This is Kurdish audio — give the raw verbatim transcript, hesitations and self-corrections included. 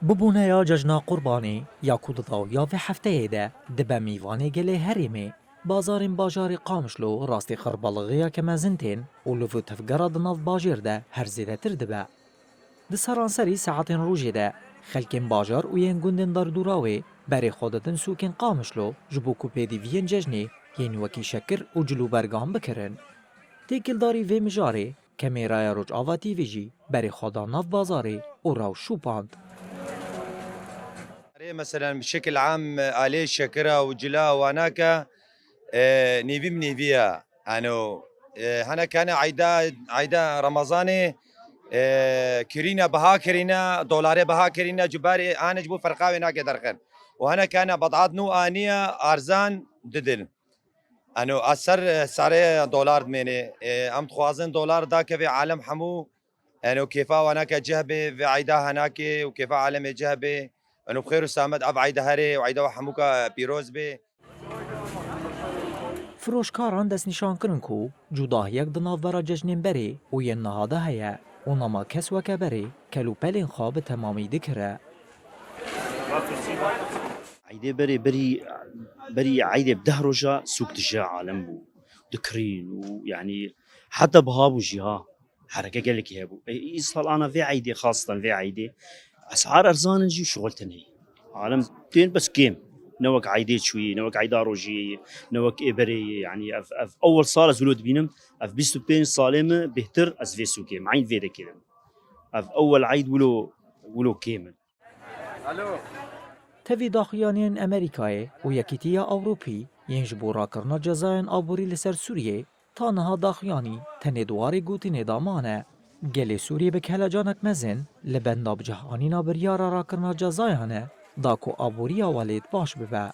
Bibûneya cejna Qurbanê ya ku di dawiya vê hefteyê de dibe mîvanê gelê herêmê, bazarên bajarê Qamişlo rastî xirbalıxiyeke mezin tên û li vir tevgera di nav bajêr de her zêdetir dibe. Di seranserî saetên rojê de xelkên bajar û yên gundên derdûra wê berê xwe didin sûkên Qamişlo ji bo ku pêdiviyên cejnê yên wekî şekir û cilûbergan bikirin. Têkildarî vê mijarê Kamêraya Rojava T V jî berê xwe da nav bazarê û rew şûpand. Erê, meselen, bi şekil am, alê şekira û cila wanake, e, nêvî bi nêvî ye. Ano, e, hene kene eyda, eyda Remezanê, e, kirîne, biha kirîne, dolarê biha kirîne, cubarê hene ji bo ferqa wê nake derxin. Û hene kene bed'at nû aniye, arzan didin. Eno, ez ser, e, serê dolar dimênê. E, em dixwazin dolar dakeve alem hemû. Eno, kêfa wanake ceh bê, vê eyda henakê û kêfa alemê ceh bê. Eno, bi xêr û selamet ev eyda herê û eyda we hemûka pîroz bê. Firoşkaran destnîşan kirin ku cudahiyek di navbera cejnên berê û yên niha de heye û nema kes weke berê kel û pelên xwe bi temamî dikire. Eydê berê, berî, berî eydê bi deh roja sûk dije alem bû. Dikirîn û, yanî, heta biha bû jî ha. Hereke gelekî hebû. E, îsal ana vê eydê, xastan vê eydê, esar erzan in jî şixul tune ye. Alem tên bes kêm. Ne wek eydê çûyî, ne wek eyda rojî, ne wek ê berê ye. Yanî ev, ev ewel sal ez wilo dibînim. Ev bîst û pênc salê min bêhtir ez vê sûkê me. Eyn vê dekê de me. Ev ewel eyd wilo, wilo kêm in. Tevî daxuyaniyên Amerîkayê û Yekîtiya Ewropî yên ji bo rakirina cezayan aborî li ser Sûriyê ta niha daxuyanî tenê di warê gotinê de mane. Gelê Sûriyê bi kelecanek mezin li benda bi cih anîna biryara rakirina cezayan e, da ku aboriya welêt baş bibe.